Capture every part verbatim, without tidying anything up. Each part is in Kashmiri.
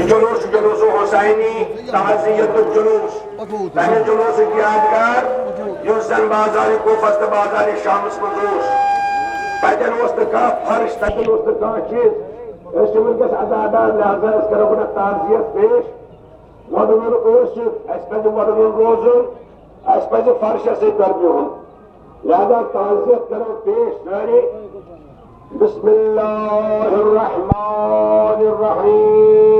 جلوس چھُ جلوس حسینی تعزیتُک جلوس۔ تَمہِ جلوسُک یادگار یُس زَن بازارِ کوفس تہٕ بازارِ شامس منٛز اوس۔ تَتٮ۪ن اوس نہٕ کانٛہہ فرش، تَتٮ۪ن اوس نہٕ کانٛہہ چیٖز۔ أسۍ چھِ وٕنکیٚس عزادار، لہذا أسۍ کرو گۄڈٕ تعزیت پیش۔ وۄدوُن ٲسِتھ، اَسہِ پَزِ وۄدوُن روزُن، اَسہِ پَزِ فرشَس سۭتۍ پٮ۪ٹھ بِہُن۔ لہذا تعزیت کرو پیش سٲری۔ بسم اللہ الرحمن الرحیم۔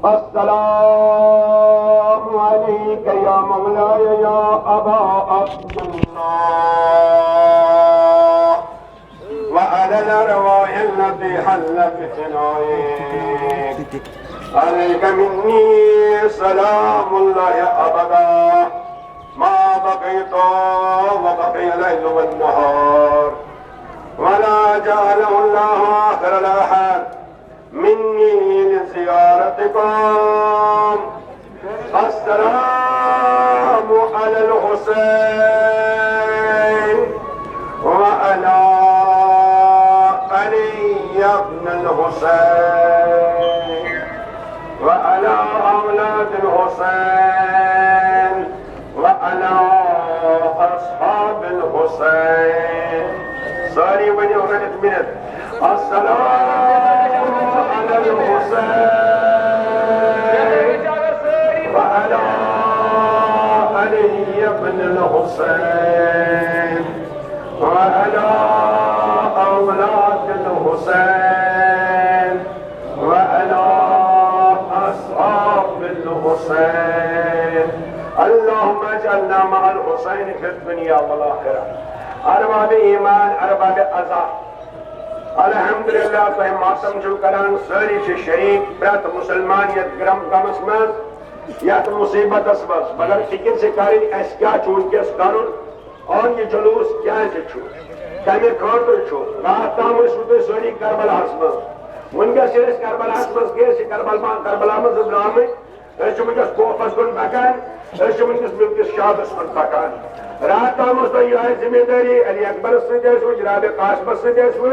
السلام علیک یا مولاي يا أبا عبد الله، وعلى الأرواح التي حلت بفنائك، عليك مني سلام الله أبدا، ما بقيت وبقي الليل والنهار، ولا جعله الله آخر لحظة مني لزيارتكم. السلام على الحسين وعلى علي بن الحسين وعلى أولاد الحسين وعلى أصحاب الحسين. ساري وني ورد منت. السلام على الحسين وعلى علي بن الحسين وعلى أولاد الحسين وعلى أصحاب الحسين. اللهم اجعلنا مع الحسين في الدنيا والآخرة. ارباب ایمان، ارباب عزا، الحمدللہ، تۄہہِ ماتم چھِو کران، سٲری چھِ شریک، پرٛٮ۪تھ مُسلمان یتھ گرم غمس منٛز، یتھ مصیبتس منٛز، مگر فکر چھِ کرٕنۍ، اسہِ کیٛاہ چھُ وٕنکیٚس کرُن اور یہِ جلوس کیٛازِ چھُ، کمہِ خٲطرٕ چھُ۔ راتھ تام ٲسوٕ تُہۍ سٲری کربلاہس منٛز، وٕنکیٚس چھِ أسۍ کربلاہس منٛز، کیٛازِ چھِ کربلا، کربلا منٛز درٛامٕتۍ؟ أسۍ چھِ وٕنکیٚس کوفس کُن پکان، أسۍ چھِ وٕنکیٚس ملکس شامس کُن پکان۔ راتھ تام ٲس تۄہہِ یِہے ذمہ دٲری، علی اکبرس سۭتۍ ٲسوٕ، جناب قاسمس سۭتۍ ٲسوٕ،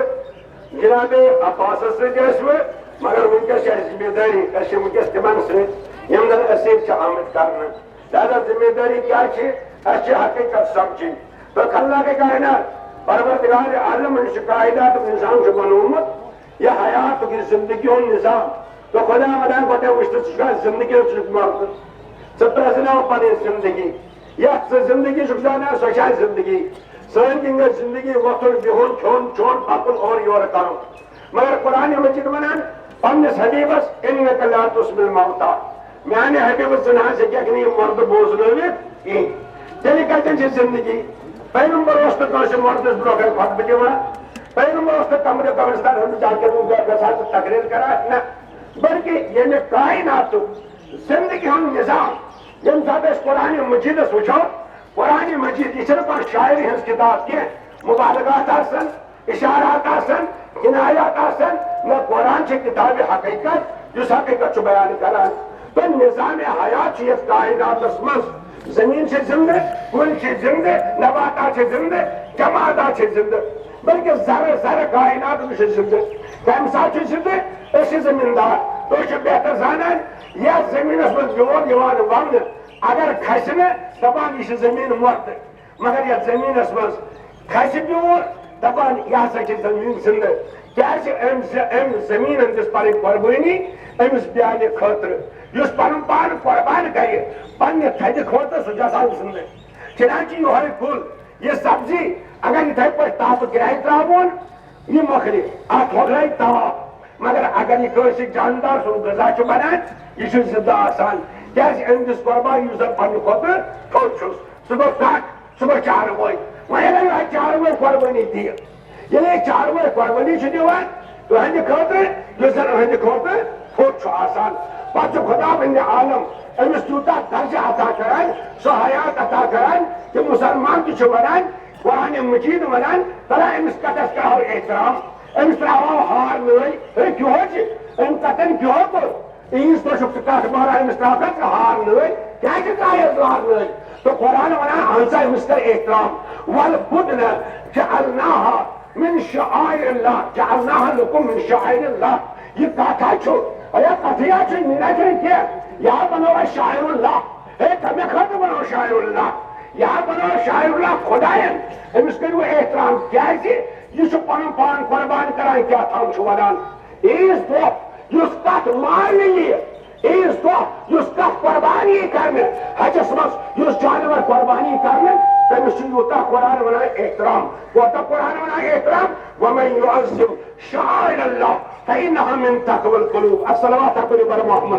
جناب عباسس سۭتۍ ٲسوٕ، مگر وٕنکیٚس چھِ اَسہِ ذمہ دٲری، أسۍ چھِ وٕنکیٚس تِمن سۭتۍ، یِم زن أسۍ سۭتۍ چھِ آمٕتۍ کرنہٕ۔ لہذا ذمہ دٲری کیٛاہ چھِ؟ اَسہِ چھِ حقیقت سمجھٕنۍ۔ تہٕ خلقِ کائنات، پروردگار عالم، یُس یہِ کائناتُک نظام چھُ بنوومُت، یہِ حیاتُک، یہِ زندگی ہُنٛد نظام۔ تہٕ خدا ونان، گۄڈٕ وٕچھ تہٕ ژٕ چھُکھا زندگی، ژٕ چھُکھ مردٕ۔ ژٕ پرٛزناو پنٕنۍ زندگی۔ یتھ ژٕ زندگی چھُکھ زانان، سۄ چھا زندگی؟ سٲنۍ کِنۍ گٔے زندگی وۄتھُن، بِہُن، کھیوٚن، چیوٚن، پکُن، اورٕ یورٕ کرُن۔ مگر قرآن مجید ونان پننِس حبیبس، "انک لا تسمع الموتیٰ"، میانہِ حبیبہٕ، ژٕ نہ حظ ہیٚککھ نہٕ یہِ مردٕ بوزنٲوِتھ کِہینۍ۔ تیٚلہِ کتٮ۪ن چھِ زندگی؟ پیغمبر اوس نہٕ کٲنٛسہِ مردس برونٛہہ کنہِ خطبہٕ دِوان۔ پیغمبر اوس نہٕ قبرِ قبرستان ہٕنٛدِس جاے کٮ۪ن گژھان تہٕ تقریر کران، نہ، بلکہ ییٚمہِ کائناتُک زندگی ہُنٛد نظام، ییٚمہِ ساتہٕ أسۍ قرآن مجیدس وٕچھو، قرآن مجید، یہِ چھنہٕ کانٛہہ شاعری ہٕنٛز کتاب کینٛہہ، مبالغات آسن، اشارات آسن، کنایات آسن، نہ، قرآن چھِ کتابِ حقیقت، یُس حقیقت چھُ بیان کران۔ تہٕ نظام حیات چھُ یتھ کائناتس منٛز۔ زمین چھِ زندٕ، کُلۍ چھِ زندٕ، نباتات چھِ زندٕ، جمادات چھِ زندٕ، بلکہ ذرٕ ذرٕ کائنات چھُ زندٕ۔ کمہِ ساتہٕ چھُ زندٕ؟ أسۍ چھِ زمیٖندار، تُہۍ چھِو بہتر زانان، یتھ زمینس منٛز بیول یِوان وونہٕ، اگر کھسہِ نہٕ، دپان، یہِ چھِ زمین مردٕ۔ مگر یتھ زمینس منٛز کھسہِ بیول، دپان، یہِ ہسا چھِ زمین زندٕ۔ کیازِ؟ أمۍ ز-، أمۍ زمینن دِژ پنٕنۍ قربٲنی أمِس بیالہِ خٲطرٕ۔ یُس پنُن پان قربان کرِ پننہِ تھدِ خٲطرٕ، سُہ چھُ آسان زندٕ۔ چنانچہ یِہوٚے کُل، یہِ سبزی، اگر یِتھے پٲٹھۍ تاپہٕ گرٛایہِ ترٛاوون، یہِ مۄکلہِ، اتھ مۄکلایہِ تاپھ۔ مگر اگر یہِ کٲنٛسہِ جاندار سُنٛد غذا چھُ بنان، یہِ چھُ زندٕ آسان۔ کیازِ؟ أمۍ دِژ قربان، یُس زن پننہِ کھۄتہٕ تھوٚد چھُ۔ سُہ گوٚو ٹکھ، سُہ گوٚو چاروٲے۔ وۄنۍ اگر یِہوٚے چاروٲے قربٲنی دِیہِ، ییٚلہِ یہِ چاروٲے قربٲنی چھُ دِوان تُہنٛدِ خٲطرٕ، یُس زن أہنٛدِ خٲطرٕ تھوٚد چھُ آسان، پتہٕ چھُ خداوندِ عالم أمِس تیوٗتاہ درجہٕ عطا کران، سُہ حیات عطا کران، کہِ مُسلمان تہِ چھُ ونان، قرآن مجید ونان، ترا أمِس کتس کرہو احترام، أمِس تراوہو ہار نٲلۍ، ہے، کیٛاہ چھِ؟ أمۍ کتٮ۪ن کیٛاہ کوٚر؟ عیٖذ دۄہ چھُکھ ژٕ کَتھ ماران أمِس ترٛاوکھ ژٕ ہار نٲلۍ؟ کیٛازِ ترٛایَس بہٕ ہار نٲلۍ؟ تہٕ قرآن وَنان، اَہن سا، أمِس کر احترام۔ والبدن جعلناها من شعائر الله، جعلناها لكم من شعائر الله۔ یہِ کتھ ہا چھُ، اے کتھٕے ہا چھُ، یہِ نہ چھُنہٕ کینٛہہ۔ یا بنوو اَسہِ شاعر اللہ، ہے، کمہِ خٲطرٕ بنوو شاعر اللہ؟ یا بنوو شاعر اللہ خۄداین، أمِس کٔرِو احترام، کیازِ یہِ چھُ پنُن پان قربان کران، کیٛاہ تام چھُ ونان۔ عیٖذ دۄہ یُس کتھ مارنہٕ یِیہِ، عیٖذ دۄہ یُس کتھ قربان یِیہِ کرنہٕ، حجس منٛز یُس جانور قربان یِیہِ کرنہٕ، تٔمِس چھُ یوٗتاہ قرآن ونان احترام، کوٗتاہ قرآن ونان احترام، ومن یعظم شعائر اللہ فإنها من تقوى القلوب۔ الصلوات علی محمد۔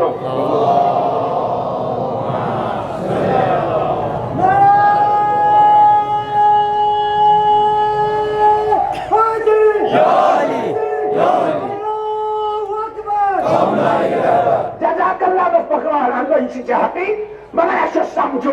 جزاک اللہ بس پکوان، اللہ، یہ چھ حقی، مگر اسہ سمجھو۔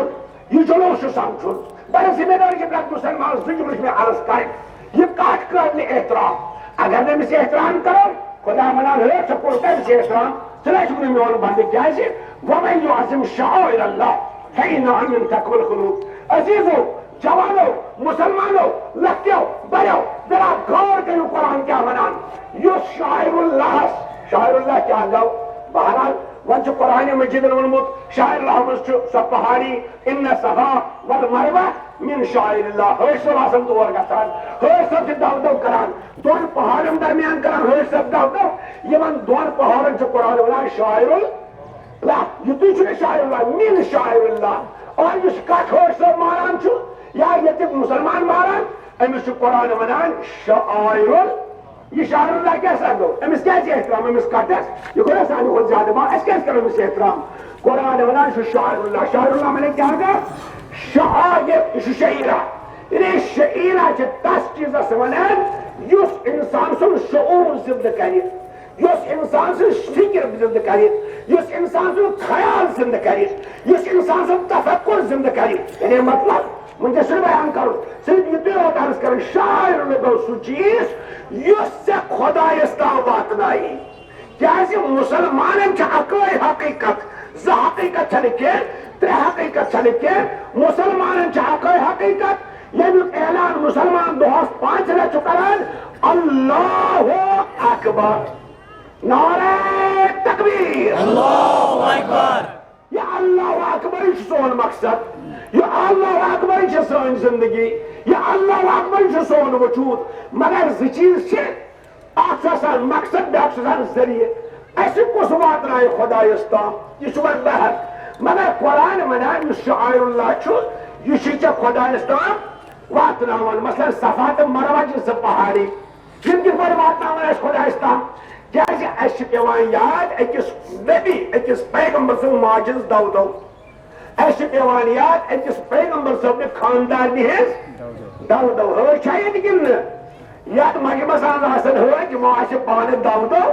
یہ جلوس چھُ سمجھُن۔ بڑٕ ذمہ دٲری چھِ پرٛٮ۪تھ مسلمانس، زٕ جملہٕ چھِ مےٚ عرض کرٕنۍ۔ یہِ کتھ قٲبلِ احترام۔ اگر نہٕ أمِس احترام کرو، خدا منان ہٲٹ ژےٚ کوٚر کٔمِس احترام؟ ژٕ نَے چھُکھ نہٕ میون بندٕ۔ کیازِ؟ ومن یعظم شعائر اللہ فإنها من تقوى القلوب۔ عزیزو، جوانو، مسلمانو، لۄکٹیو، بڑیو، ذرا غور کٔرِو قرآن کیٛاہ ونان۔ یُس شاعر اللہس، شاعر اللہ کیٛاہ گوٚو؟ بہرحال، وۄنۍ چھُ قرآن مجیدن ووٚنمُت، شاعر اللہ منٛز چھُ سۄ پہاڑی، ان الصفا والمروہ من شعائر اللہ۔ حٲج صٲب آسان تور گژھان، حٲج صٲب چھِ دو دو کران، دۄن پہاڑن درمیان کران حٲج صٲب دو دو، یِمن دۄن پہاڑن چھُ قرآن ونان شعائر اللہ۔ یُتُے چھُنہٕ شعائر اللہ، من شعائر اللہ۔ اور یُس کتھ حٲج صٲب ماران چھُ یا ییٚتیُک مسلمان ماران، أمِس چھُ قرآن ونان شعائر اللہ۔ یہ شاعر اللہ کیٛاہ سا گوٚو؟ أمِس کیٛازِ احترام؟ أمِس کٹس؟ یہ گوٚو سانہِ کھۄتہٕ زیادٕ با-، أسۍ کیٛازِ کرو أمِس احترام؟ قرآن ونان چھُ شاعر اللہ، شاعر اللہ معنی کیٛاہ گوٚو؟ شعائر، یہ چھُ شعیرہ۔ یعنی شعیرہ چھِ تس چیٖزس ونان یُس انسان سُنٛد شعور زندٕ کرِ، یُس انسان سٕنٛز فکر زندٕ کرِ، یُس انسان سُنٛد خیال زندٕ کرِ، یُس انسان سُنٛد تفکر زندٕ کرِ۔ یعنی مطلب، وٕنکیٚس چھُنہٕ بیان کرُن، صرف یُتُے یوت عرض کرٕنۍ، شاعر گوٚو سُہ چیٖز یُس ژےٚ خۄدایس تام واتنایہِ۔ کیازِ مسلمانن چھِ اکٲے حقیقت، زٕ حقیقت چھنہٕ کینٛہہ، ترٛےٚ حقیقت چھنہٕ کینٛہہ۔ مسلمانن چھِ اکٲے حقیقت، ییٚمیُک اعلان مسلمان دۄہس پانٛژِ لٹہِ چھُ کران، اللہ اکبر، نعرہ تکبیر۔ اللہ اکبر۔ یہ اللہ اکبر چھُ سون مقصد، یہ اللہ اکبر چھِ سٲنۍ زندگی، یہ اللہ اکبر چھُ سون وجود۔ مگر زٕ چیٖز چھِ، اکھ چھُ آسان مقصد، بیٛاکھ چھُ آسان ذٔریعہٕ۔ اَسہِ کُس واتنایہِ خۄدایَس تام؟ یہِ چھُ وۄنۍ بحث۔ مگر قرآن وَنان یُس شعائر اللہ چھُ، یہِ چھُے ژےٚ خۄدایَس تام واتناوان۔ مثلاً صفا تہٕ مروہ چھِ زٕ پہاڑی، یِم کِتھ پٲٹھۍ واتناوان اَسہِ خۄدایَس تام؟ کیٛازِ اَسہِ چھِ پٮ۪وان یاد أکِس نبی، أکِس پیغمبر سٕنٛز ماجہِ ہٕنٛز دَو دَو۔ اَسہِ چھِ پٮ۪وان یاد أکِس پیغمبر صٲبنہِ خاندارنہِ ہٕنٛز دَو دَو۔ حٲج چھا ییٚتہِ کِنہٕ نہٕ؟ یَتھ مجمعس منٛز آسَن حٲج، یِمو آسہِ پانہٕ دَو دَو۔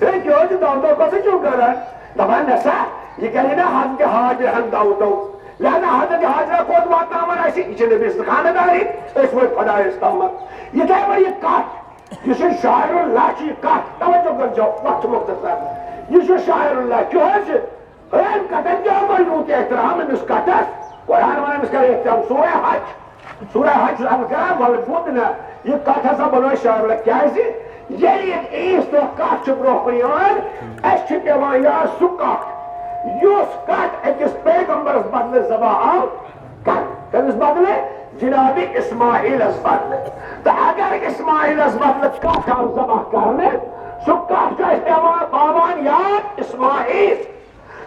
ہے، کیٛازِ دَو دَو کَتھ چھِو کَران؟ دَپان، نہ سا، یہِ کَرِ نہ حضرت حاجرٕ ہَن دَو دَو۔ لہذا حضرت حاجرہ کوٚت واتناوان اَسہِ؟ یہِ چھِ نبی سٕنٛز خانٛدارِنۍ، أسۍ وٲتۍ خۄدایَس تامَتھ۔ یِتھَے پٲٹھۍ یہِ کَتھ، یہِ چھِ شاعر اللہ چھِ یہِ کَتھ، توجہ کٔرۍزیو، وقت مختصر۔ یہِ چھُ شاعر اللہ، کیٛازِ؟ أمۍ کَتٮ۪ن کیٛاہ کوٚر یوٗت احترام أمِس کَتَس؟ قرآن وَنان أمِس کَرِ احترام۔ سورہ حج، سورہ حج چھُ عرض کران، وَلہٕ بوٗد نہ، یہِ کَتھ ہسا بَنٲو شاعر اللہ۔ کیٛازِ؟ ییٚلہِ یہِ عیٖذ دۄہ کَتھ چھِ برٛونٛہہ کُن یِوان، اَسہِ چھُ پٮ۪وان یاد سُہ کَتھ، یُس کَتھ أکِس پیغمبرَس بدلہٕ ذبح آو کرنہٕ۔ کٔمِس بدلہٕ؟ جناب اسماعیلَس بدلہٕ۔ تہٕ اگر اسماعیلَس بدلہٕ کَتھ آو ذبح کرنہٕ، سُہ کَتھ چھُ اَسہِ پٮ۪وان پاوان یاد اسماعیل۔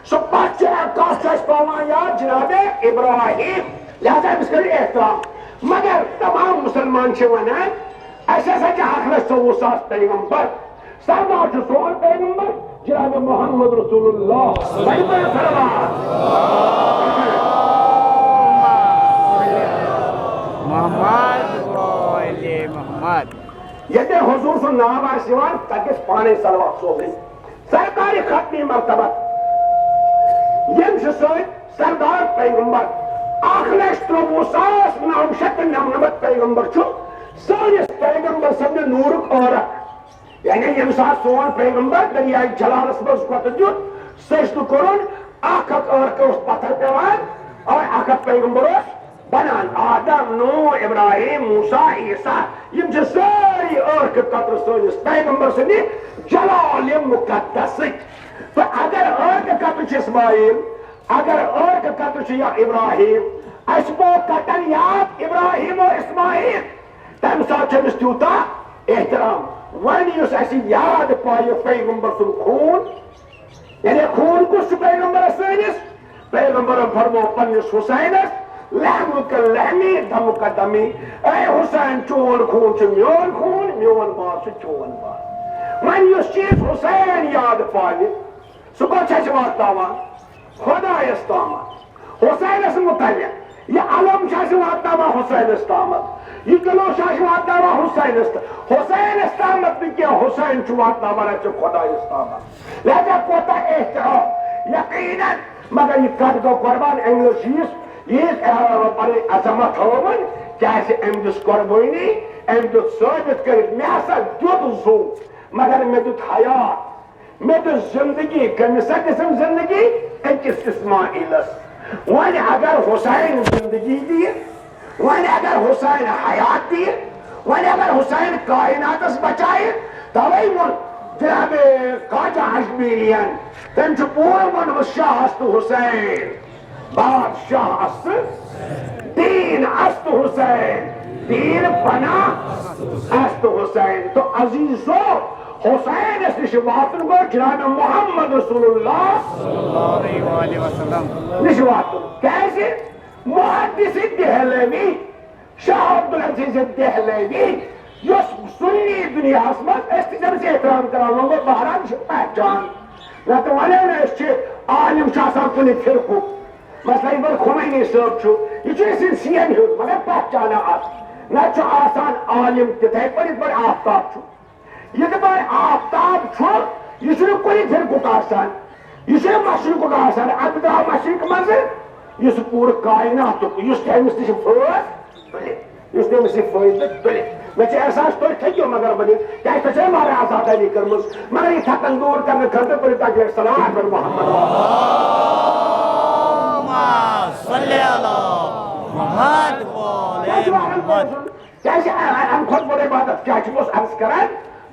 سُہ پتھ چھُ، کتھ چھُ اَسہِ پاوان یاد جناب ابراہیم، لہذا أمِس کٔرِو احترام۔ مگر تمام مسلمان چھِ ونان، اَسہِ ہسا چھِ اکھ لچھ ژوٚوُہ ساس پیغمبر، سردار چھُ سون پیغمبر جناب محمد رسول اللہ۔ بڑِ بڑِ صلوات۔ محمد و آل محمد۔ ییٚتہِ حضور سُنٛد ناو آسہِ یِوان، تَتہِ گژھِ پانے صلوات سوزٕنۍ۔ سرکار ختمی مرتبہ، یم چھ سٲنۍ سردار پیغمبر، اکھ لچھ ترٛوٚوُہ ساس نو شیٚتھ تہٕ نمنمتھ پیغمبر چھُ سٲنِس پیغمبر سٕنٛدِ نوٗرُک عٲرق۔ یعنی ییٚمہِ ساتہٕ سون پیغمبر دریائے جلالس منٛز وۄتہٕ دیُت، سجدٕ کوٚرُن، اکھ اکھ عٲرقہٕ اوس پتھر پٮ۪وان اور اکھ اکھ پیغمبر اوس بنان۔ آدم، نوح، ابراہیم، موسیٰ، عیسیٰ، یِم چھِ سٲری ٲخ قطرٕ سٲنِس پیغمبر سٕنٛدِ جلالِ مقدسٕکۍ۔ تہٕ اگر ٲخ قطرٕ چھِ اسماعیل، اگر ٲخ قطرٕ چھِ یا ابراہیم، اَسہِ پوٚو کَٹَن یاد ابراہیم و اسماعیل، تَمہِ ساتہٕ چھُ أمِس تیوٗتاہ احترام۔ وۄنۍ یُس اَسہِ یاد پایہِ پیغمبر سُنٛد خوٗن، یعنی خوٗن کُس چھُ پیغمبرس سٲنِس؟ پیغمبرن فرموو پننِس حسینس، "لحمک لحمی، دمک دمی"، اے حسین، چون خوٗن چھُ میون خوٗن، میون ماز چھُ چون ماز۔ وۄنۍ یُس چیٖز حسین یاد پاوِ، سُہ کوٚت چھُ اَسہِ واتناوان؟ خۄدایس تامتھ۔ حسینس متعلق یہِ علم چھُ اَسہِ واتناوان حسینس تامتھ، یہِ جلوس چھُ اَسہِ واتناوان حسینس تام۔ حسینس تامتھ نہٕ کینٛہہ، حسین چھُ واتناوان اَسہِ خۄدایس تامتھ۔ لہذا کوتاہ احترام، یقیناً۔ مگر یہِ کتھ گوٚو قربان، أمۍ اوس ییٖژ، ییٖژ، آ، پنٕنۍ عظمت ہٲوٕن، کیازِ أمۍ دِژ قربٲنی، أمۍ دیُت ثٲبت کٔرِتھ، مےٚ ہسا دیُت زُو، مگر مےٚ دیُت حیات، مےٚ دیُت زندگی۔ کٔمِس سا دِژٕم زندگی؟ أکِس اسماعیلس۔ وۄنۍ اگر حسین زندگی دِیہِ، وۄنۍ اگر حسین حیات دِیہِ، وۄنۍ اگر حسین کائناتس بچایہِ، توے ووٚن جناب خواجہ اجمیریَن، تٔمۍ چھُ پوٗرٕ ووٚنمُت، "شاہ است حسین، بادشاہ است، دین است حسین، دین پناہ است حسین۔" تو عزیزو، حسینس نِش واتُن گوٚو جناب محمد رسول اللہ نِش واتُن۔ کیازِ؟ محدث دہلوی، شاہ عبدالعزیز دہلوی، یُس سُنی دُنیاہَس منٛز، أسۍ تہِ چھِ أمِس احترام کران، وۄنۍ گوٚو بہرحال یہِ چھِ پہچان۔ نَتہٕ وَنو نہٕ أسۍ چھِ عالم چھُ آسان کُنہِ فرقُک۔ مثلاً یِتھ پٲٹھۍ خمینی صٲب چھُ، یہِ چھُ أسۍ سٕنٛدۍ سِیَن ہیوٚر، مگر پہچانان اَکھ۔ نَتہٕ چھُ آسان عالم تِتھَے پٲٹھۍ، یِتھ پٲٹھۍ آفتاب چھُ۔ یِتھ پٲٹھۍ آفتاب چھُ، یہِ چھُنہٕ کُنہِ فرقُک آسان، یہِ چھُنہٕ مشرقُک آسان۔ اَتھ درٛاو مشرق منٛزٕ، یُس پوٗرٕ کائناتُک، یُس تٔمِس نِش فٲیدٕ تُلہِ، یُس تٔمِس یہِ فٲیدٕ تُلہِ۔ مےٚ چھُ احساس، تُہۍ تھٔکِو، مگر بہٕ دِمہٕ، کیٛازِ تۄہہِ چھےٚ واریاہ آزادٲنی کٔرمٕژ، مگر یہِ تھکن دوٗر کرنہٕ خٲطرٕ پٔرِو تۄہہِ صلوات پٔرِو محمد۔ اللهم صل علی محمد و آل محمد۔ کیٛازِ اَ-، اَ-، اَمہِ کھۄتہٕ بٔڑ عبادت کیٛاہ چھُ؟ بہٕ اوسُس عرض کران،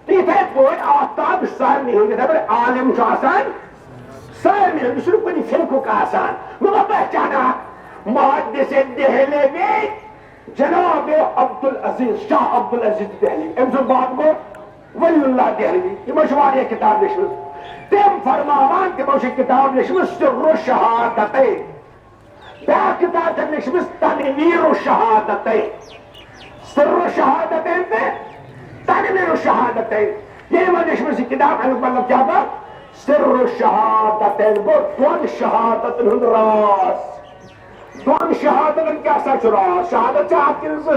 تہٕ یِتھَے پٲٹھۍ آفتاب چھُ سارنٕے ہُنٛد، یِتھَے پٲٹھۍ عالم چھُ آسان سارنٕے ہُنٛد، یہِ چھُنہٕ کُنہِ فرقُک آسان۔ وۄنۍ ما پہچانہٕ اکھ محدث دہلوی، جناب عبدالعزیز، شاہ عبدالعزیز دہلوی، أمۍ سُنٛد باب گوٚو ولی اللہ دہلوی، یِمو چھِ واریاہ کِتاب لیچھمٕژ۔ تِم فرماوان، تِمو چھِ کِتاب لیچھمٕژ سر الشہادتین۔ بیٛاکھ کِتاب چھےٚ لیچھمٕژ تنویر الشہادتین۔ سر الشہادتین تہٕ تنویر الشہادتین۔ ییٚلہِ وۄنۍ لیچھمٕژ یہِ کِتاب، اَمیُک مطلب کیٛاہ گوٚو؟ سر الشہادتین گوٚو دۄن شہادتن ہُنٛد راز۔ دۄن شہادتن کیٛاہ سا چھُ راز؟ شہادت چھِ اکھ کِنہٕ زٕ؟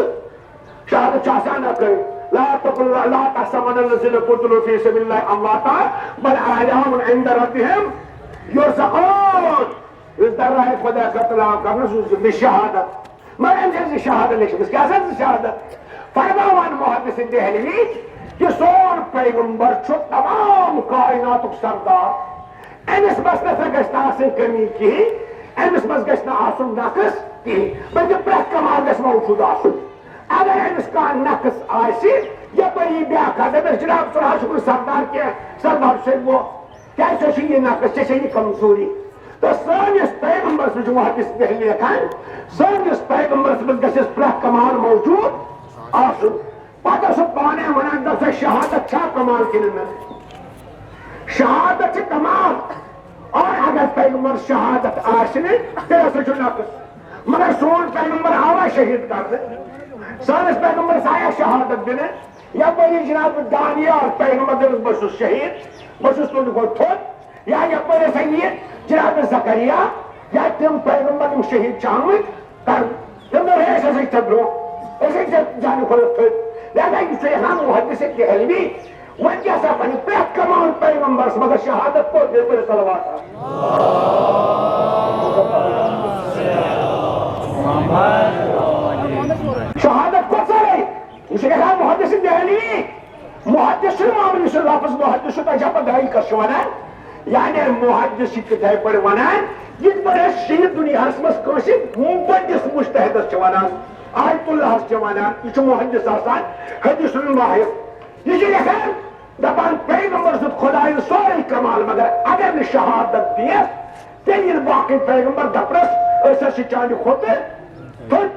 شہادت چھِ آسان اکٕے۔ لا تقل، لا تحسبن الذين قتلوا في سبيل الله امواتا بل احياء عند ربهم يرزقون۔ یُس درگاہ خۄدا خٲطرٕ تلاو کرنس، سُہ چھُ شہادت۔ مگر أمۍ چھِ زٕ شہادت لیچھمٕژ۔ کیٛاہ سا زٕ شہادت؟ فرماوان محدث دہلوی کہِ سون پیغمبر چھُ تمام کائناتُک سردار۔ أمِس منٛز نہ سا گژھِ نہٕ آسٕنۍ کمی کِہیٖنۍ، أمِس منٛز گژھِ نہٕ آسُن نقص کِہیٖنۍ، بلکہِ پرٛٮ۪تھ کمال گژھِ موجود آسُن۔ اگر أمِس کانٛہہ نقص آسہِ، یپٲرۍ یی بیٛاکھ کتھ، دپٮ۪س، "جناب، ژٕ نہ حظ چھُکھ نہٕ سردار کینٛہہ، سردار چھُسے بہٕ۔" کیٛازِ ژےٚ چھُے یہِ نقص، ژےٚ چھےٚ یہِ کمزوری؟ تہٕ سٲنِس پیغمبرس منٛز چھُ محدث دہلوی لیکھان، سٲنِس پیغمبرس منٛز گژھِ اَسہِ پرٛٮ۪تھ کمال موجود آسُن۔ پتہٕ اوس سُہ پانے ونان، دپ سا، شہادت چھا کمال کِنہٕ نہ؟ شہادت چھِ کمال۔ اور اگر پیغمبر شہادت آسہِ نہٕ، تیٚلہِ ہسا چھُ نقص۔ مگر سون پیغمبر آوا شہید کرنہٕ؟ سٲنِس پیغمبرس آیا شہادت دِنہٕ؟ یپٲرۍ جناب دانیال پیغمبر، دٔپِس، "بہٕ چھُس شہید، بہٕ چھُس تُہنٛدِ کھۄتہٕ تھوٚد"۔ یا یپٲرۍ ہسا یہِ جناب زکریا، یا تِم پیغمبر یِم شہید چھِ آمٕتۍ کرنہٕ۔ تِم دوٚپ، "ہے، أسۍ ہسا چھِ ژےٚ برونٛہہ، أسۍ ہسا چھِ ژےٚ جانہِ کھۄتہٕ تھٔدۍ۔" لہذا یہِ چھُ یِوان محدث دہلوی، وۄنۍ کیٛاہ سا پنٕنۍ پرٛٮ۪تھ کمال پیغمبرس، مگر شہادت کوٚت؟ ییٚلہِ پٔرِو صلوات۔ شہادت کوٚت سا گٔے؟ یہِ چھُ گژھان محدث دہلوی۔ محدث چھُنہٕ معموٗلی سُہ لفظ، محدث چھُ تۄہہِ چھا پتہ دہلی کس چھِ ونان؟ یعنی محدث چھِ تِتھے پٲٹھۍ ونان، یہِ پتہٕ ٲسۍ شیعہ دُنیاہس منٛز کٲنٛسہِ بٔڑِس مجتہدس چھِ ونان، آیت اللہس چھِ ونان، یہِ چھُ محدث آسان، حدیث الماہر۔ یہِ چھُ لیکھان، دپان، پیغمبر دیُت خدایَن سورُے کمال، مگر اگر نہٕ شہادت دِیَس، تیٚلہِ یِن باقٕے پیغمبر دپنس، أسۍ حظ چھِ چانہِ کھۄتہٕ تھوٚد۔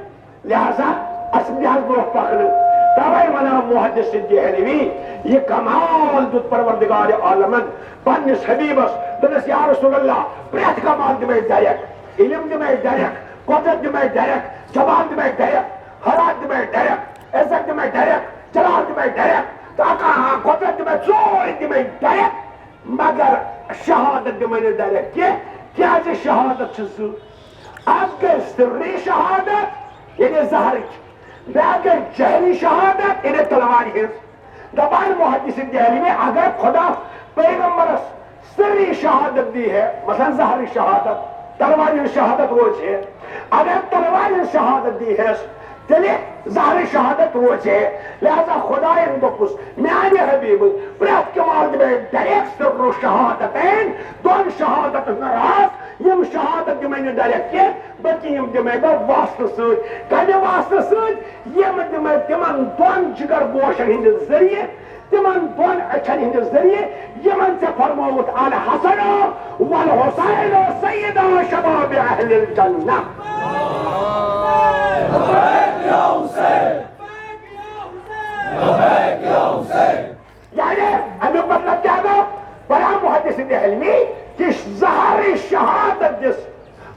لہذا اسہِ دِ حظ برونٛہہ پکنہٕ۔ توے ونان محدث دہلوی، یہِ کمال دیُت پروردگار عالمن پننِس حبیبس، دوٚپنس، یا رسول اللہ، پرٛٮ۪تھ کمال دِمے ڈایریکٹ، علم دِمے ڈایریکٹ، قدرت دِمے ڈایریکٹ، جمال دِمے ڈایریکٹ، حیات دِمے ڈایریکٹ، عزت دِمے ڈایریکٹ، جلال دِمے ڈایریکٹ، تہٕ اکا ہا قدرت دِمے، سورُے دِمے ڈایریکٹ، مگر شہادت دِمے نہٕ ڈایریکٹ کینٛہہ، کیازِ شہادت چھِ زٕ۔ اکھ گٔے سرّی شہادت، یعنی زہرٕچ، بیاکھ گٔے جہری شہادت، یعنی تلوارِ ہٕنٛز۔ دپان محدث دہلوی، اگر خدا پیغمبرس سرّی شہادت دی ہے، مثلاً زہرٕچ شہادت، تلوارِ ہٕنٛز شہادت روزِ ہے، اگر تلوارِ ہٕنٛز شہادت دی ہس، تیٚلہِ زہرٕچ شہادت روزِ ہے۔ لہذا خدایَن دوٚپُس، میانہِ حبیبہٕ، پرٛٮ۪تھ کمال دِمے ڈایریکٹ سرّ شہادتین، دۄن شہادتن ہُنٛد راز، یِم شہادت دِمے نہٕ ڈایریکٹ کینٛہہ، بلکہ یِم دِمے بہٕ واسطہٕ سۭتۍ۔ کمہِ واسطہٕ سۭتۍ؟ یِم دِمے تِمن دۄن جگر گوشن ہٕنٛدِ ذٔریعہٕ، تِمن دۄن أچھن ہٕنٛدِ ذٔریعہٕ، یِمن ژےٚ فرمووُتھ، الحسن والحسین سیدا شباب اہل الجنہ۔ یعنی، امیُک مطلب کیٛاہ گوٚو؟ بیان محدث دہلوی کہِ زہرٕچ شہادت دِژ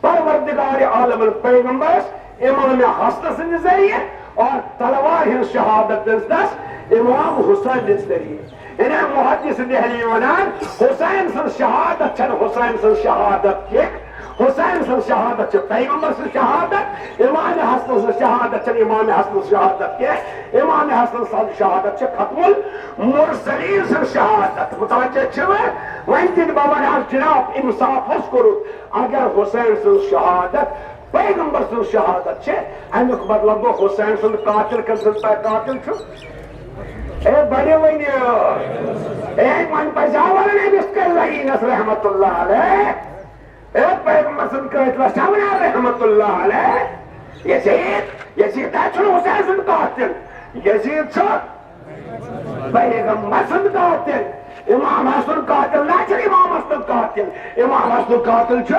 پروردگار عالمن پیغمبرس امام حسن سٕنٛدِ ذٔریعہٕ اور تلوارِ ہٕنٛز شہادت دِژ تس امام حسین سٕنٛدِ ذٔریعہٕ۔ یعنی محدث دہلوی ونان، حسین سٕنٛز شہادت چھنہٕ حسین سٕنٛز شہادت کینٛہہ، حسین سٕنٛز شہادت چھِ پیغمبر سٕنٛز شہادت، امام حسن سٕنٛز شہادت چھنہٕ امام حسن سٕنٛز شہادت کینٛہہ، امام حسن سٕنٛز شہادت چھِ ختم المرسلین سٕنٛز شہادت۔ متوجہ چھِوٕ؟ وۄنۍ تہِ بابا حظ جناب انصاف حظ کوٚرُتھ، اگر حسین سٕنٛز شہادت پیغمبر سٕنٛز شہادت چھِ، امیُک مطلب گوٚو حسین سُنٛد قاتل کٔمۍ سٕنٛز پا-، قاتل چھُ؟ اے بڑے ؤنِو، اے وۄنۍ پزیٛا ونُن أمِس کٔرۍ لعینس رحمت اللہ علیہ؟ اے پیغمبر سٕنٛدۍ قٲتلس چھا ونان رحمت اللہ علیہ؟ یزید، یزید ہا چھُنہٕ حسین سُنٛد قاتل، یزید چھُ پیغمبر سُنٛد قاتل۔ امام حسن قاتل نہ چھُ امام حسن قاتل، امام حسن قاتل چھُ۔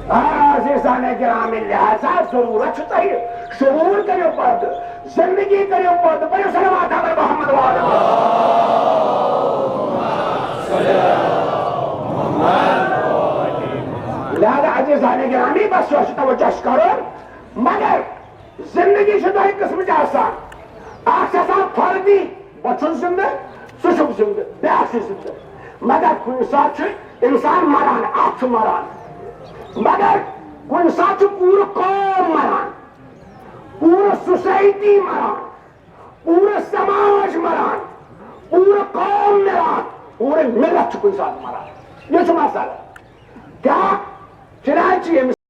آ، عزیزان گرامی، لہذا ضرورت چھُ تۄہہِ شعور کٔرِو پٲدٕ، زندگی کٔرِو پٲدٕ، پٔرِو صلوات اگر محمد وعلیٰ۔ لہذا عزیزان گرامی، بس یہِ چھُ توجہ اَسہِ کرُن، مگر زندگی چھِ دۄیہِ قٕسمٕچ آسان۔ اکھ چھِ آسان فردی، بہٕ چھُس زندٕ، ژٕ چھُکھ زندٕ، بیٛاکھ چھُ زندٕ۔ مگر کُنہِ ساتہٕ چھُ انسان مران، اکھ چھُ مران۔ مگر کُنہِ ساتہٕ چھُ پوٗرٕ قوم مران، پوٗرٕ سوسایٹی مران، پوٗرٕ سماج مران، پوٗرٕ قوم مران، پوٗرٕ ملت چھُ کُنہِ ساتہٕ مران۔ یہِ چھُ مسلہٕ۔ کیٛاہ چنانچہ ییٚمہِ